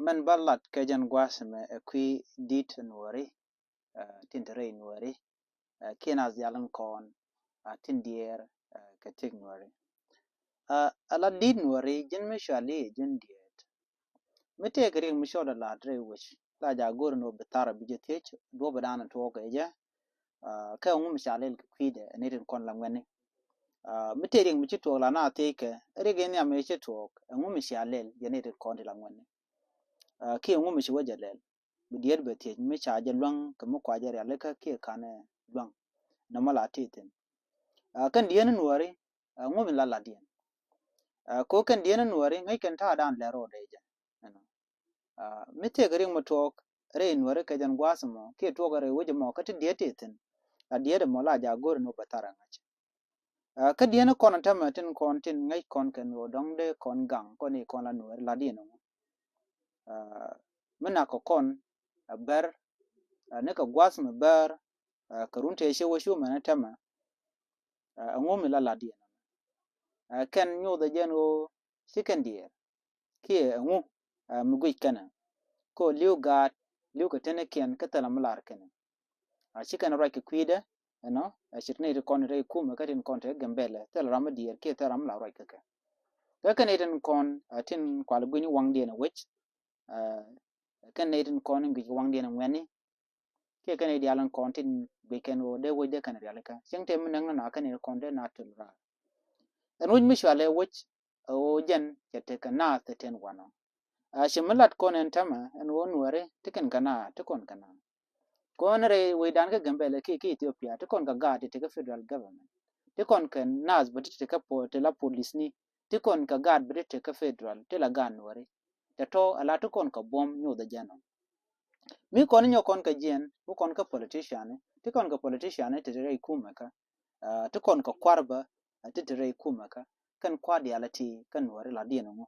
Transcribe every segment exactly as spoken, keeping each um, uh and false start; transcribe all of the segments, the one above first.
Mɛn bä lat kɛ jɛn gua̱a̱th ɛmɛ ɛ kui̱ di̱t nuɔri, tin te rɛy nuɔri, kiɛ naath diaal tin kɔn tin diɛɛr kɛ thiek nuɔri. Ala di̱t nuɔri ji̱n mi cɔal i̱ ji̱n diɛɛt. Mi tëëkɛ riɛk mi cɔɔdɛ la̱t rɛy wec la ja̱ go̱r ni wä bi thar bi jɛ thiec duɔ̱p dan tuɔɔk kɛ jɛ. Kɛ ŋu mi ca lɛl kɛ kui̱dɛ ɛ ni tin kɔn la ŋuɛni. Mi tëë riɛk mi ci tuɔɔk la na thiec kɛ riɛk in nhiam mi ci tuɔɔk ɛ ŋu mi ca lɛl yɛ ni tin kɔn ti la ŋuɛni. Kiɛ ŋu mi ci wä jɛ lɛl bi diet bɛ thiec mi ca jɛ luäŋ kɛ mi kua jɛ rialikä kiɛ kanɛ luäŋ. Nɔmɔ la ti thin. Kɛn diet ni nuɔri ŋu mi la la diɛn. Ko kɛn diet ni nuɔri ŋäc kɛn ta̱a̱ dan lɛ rɔɔdɛ jɛ. Mi thiek riɛk mi tuɔɔk rɛy nuɔri kɛ jɛn gua̱a̱th mɔ kiɛ tuɔɔk rɛy wec mɔ kä ti diet ti thin. La diet mɔ la ja̱ go̱r ni wä bɛ thar ɛ ŋa̱c. Kä diɛn kɔn tämɛ tin kɔn tin ŋäc kɔn kɛn ɣöö dɔ̱ŋ dee kɔn gaŋ kɔn i̱ kɔn la nuɔri la diɛn ŋu. Mi nak kɛ kɔn a bär ni kɛ gua̱th mi bär kɛ run tëë cɛ wä cu mɛn tämɛ. Ɛŋu mi la la diɛn ŋu kɛn nyothɛ jɛn ɣöö ci kɛn diɛɛr. Kiɛ ɛŋu mi guic kɛnɛ ko li̱w gaat li̱w kɛ tenikiɛn kä thilɛ mi lar kɛnɛ. A ci kɛn ruac kɛ kui̱dɛ ɛnɔ a ci tini ti kɔn rɛy kumɛ kä tin kɔn te Gambɛlɛ thilɛ ram mi diɛɛr kiɛ thilɛ ram mi lar ruac kɛ kɛ. Kä kɛn itin kɔn a tin kual gui̱ny waŋdiɛn a wec. Kɛn itin kɔn in guic kɛ waŋdiɛn a ŋuɛni. Kiɛ kɛn idial in kɔn tin guic kɛn ɣöö dee wec dee kɛn rialikä cieŋ te mi näŋ ni na kɛn itin kɔn dee na tul raar. Ɛn wec mi cualɛ wec ɛ ɣöö jɛn cɛ tekɛ naath te ten wanɔ. A ci mi lat kɔn ɛn tämɛ ɛn ɣöö nuɛri ti kɛn kɛ naath ti kɔn kɛ naath. Kɔn rɛy wecdan kä Gambɛlɛ kiɛ ki Ethiopia ti kɔn kɛ gaat ti tekɛ federal government. Ti kɔn kɛ naath bä ti tekɛ po ti la polisni ti kɔn kɛ gaat bä ti tekɛ federal ti la gaat nuɛri. Tɛ tɔ ala ti kɔn kɛ buɔ̱m nyothɛ jɛn ɔ. Mi kɔn nyɔk kɔn kɛ jiɛn ku kɔn kä politician ti kɔn kɛ politician ti te rɛy kumɛ kä ti kɔn kɛ kuar bä ti te rɛy kumɛ kä kɛn kuar diaal ti kɛn nuɔri la diɛn ŋu.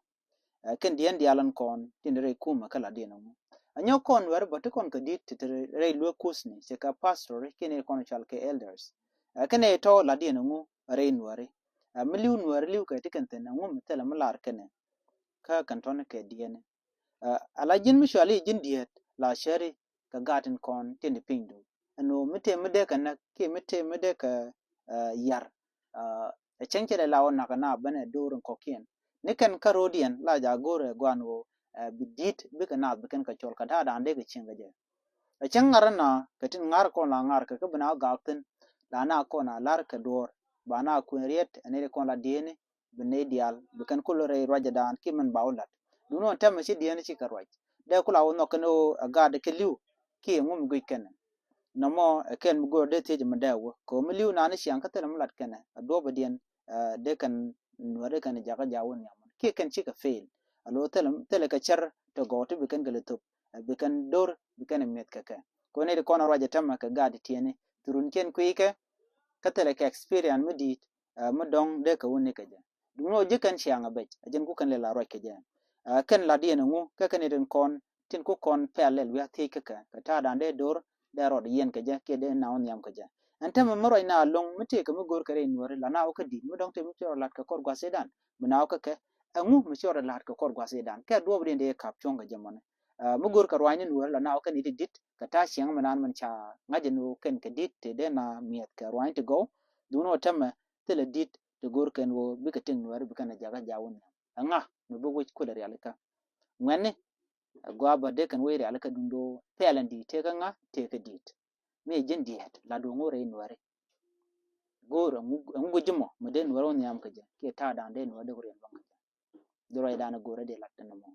Kɛn diɛn diaal in kɔn tin rɛy kumɛ kä la diɛn ŋu. A nyɔk kɔn nuɔri bä ti kɔn kɛ dit ti te rɛy luek kusni cɛ kɛ pastor kiɛ ni kɔn cual kɛ elders. Kɛn ɛ tɔ la diɛn ŋu rɛy nuɔri. Mi li̱w nuɔri li̱w kɛ ti kɛn thin ŋu mi thilɛ mi lar kɛnɛ. Kä kɛn tɔn kɛ diɛn. Ala ji̱n mi cual i̱ ji̱n diet la cɛri kɛ gaat in kɔn tin di piny du. Ɛn ɣöö mi tëë mi dee kɛ näk kiɛ mi tëë mi dee kɛ yar. Ɛ cäŋ cɛ dee la wä nak na ben ɛ do̱r in kɔkiɛn ni kɛn kä ro̱diɛn la ja̱ go̱r ɛ guan ɣöö bi di̱t bikɛ naath bi kɛn kɛ cɔl kɛ da̱a̱ da̱a̱n dee kɛ cieŋ kɛ jɛ. Ɛ cäŋ ŋa̱r na kɛ tin ŋa̱r kɔn la ŋa̱r kɛ kä bi na wä gaak thi̱n la na kɔn a la̱r kɛ duɔ̱ɔ̱r ba na kuën riet ɛ ni kɔn la dieni. Bi nɛy diaal bi kɛn kulɛ rɛy ruacdɛ daan kiɛ min ba wä la̱t. Duundɛ ɣän tɛmɛ ci diɛn cikɛ ruac dee kula wä nhɔk kɛn ɣöö ɛ gaatdɛ kɛ li̱w kiɛ ŋu mi guic kɛnɛ. Nɔmɔ ɛ kɛn mi go̱o̱r dee thiec mi dee wä kɛ ɣöö mi li̱w naan ciaŋ kä thilɛ mi lat kɛnɛ ɛ duɔ̱ɔ̱pɛ diɛn. Dee kɛn nuäri kɛn jakä ja̱ wä nhiam kiɛ kɛn cikɛ fail. A lo̱ thilɛ kɛ cär tɛ gɔw ti bi kɛn kɛ lɛ thop ɛ bi kɛn do̱r bi kɛn ɛ mi̱eth kɛ kɛ. Kɛ ɣöö nɛy ti kɔn ɛ ruacdɛ tɛmɛ kɛ gaatdɛ tiɛni thurun kiɛn kui̱ kɛ kä thilɛ kɛ experience mi di̱i̱t. Mi dɔ̱ŋ dee kɛ wä ni kɛ jɛ. Duŋni ɔ ji̱ kɛn ciaŋ a bɛc a jɛn ku kɛn lɛ la ruac kɛ jɛ. Kɛn la diɛn ɛŋu kɛ kɛn itin kɔn tin ku kɔn pɛl lɛl wi̱i̱ a thiec kä kɛ kɛ ta̱a̱ da̱a̱n dee do̱r dee rɔɔd yiɛn kɛ jɛ kiɛ dee na wä nhiam kɛ jɛ. Ɛn tɛmɛ mi ruac na lo̱ŋ mi tëëkɛ mi go̱o̱r kɛ rɛy nuɔ̱ri la na wä kä di̱t mi dɔ̱ŋ tëë mi cɔɔr lat kɛ kɔr gua̱th idan mi na wä kä kɛ. Ɛŋu mi cɔɔr lat kɛ kɔr gua̱th idan kɛ duɔɔp diɛn dee kap cuɔ̱ŋ kɛ jɛ mɔni. Mi go̱o̱r kɛ ruac ni nuɔ̱ri la na wä kɛn itin di̱t kɛ ta̱a̱ ciɛŋ mi naan min ca ŋa̱c ɛn wä kɛn kɛ di̱t tëë dee na miɛth kɛ ruac ti gɔw. Duŋni ɔ tɛmɛ thilɛ di̱t ti go̱r kɛn ɣöö bikɛ tiŋ nuɛɛri bikɛn a jakä ja̱ wä nhiam. Ɛŋa mi bi wec kulɛ rialikä? Ŋuɛ̈tni ɛ gɔaa bä dee kɛn wec rialikä duŋdoo pɛl ɛn di̱i̱t tëëkä ŋa tëëkä di̱i̱t. Mi ɛ ji̱n diɛɛt la duŋ wä rɛy nuɛɛri. Go̱o̱r ɛŋu gui̱c ji̱ mɔ mi dee nuɛɛri wä nhiam kɛ jɛ kiɛ ta̱a̱ da̱a̱n dee nuɛɛri dee wä riɛn luaŋ kɛ jɛ. Dee ruacdan ɛ go̱o̱r ɛ dee lat ɛn ɛmɔ.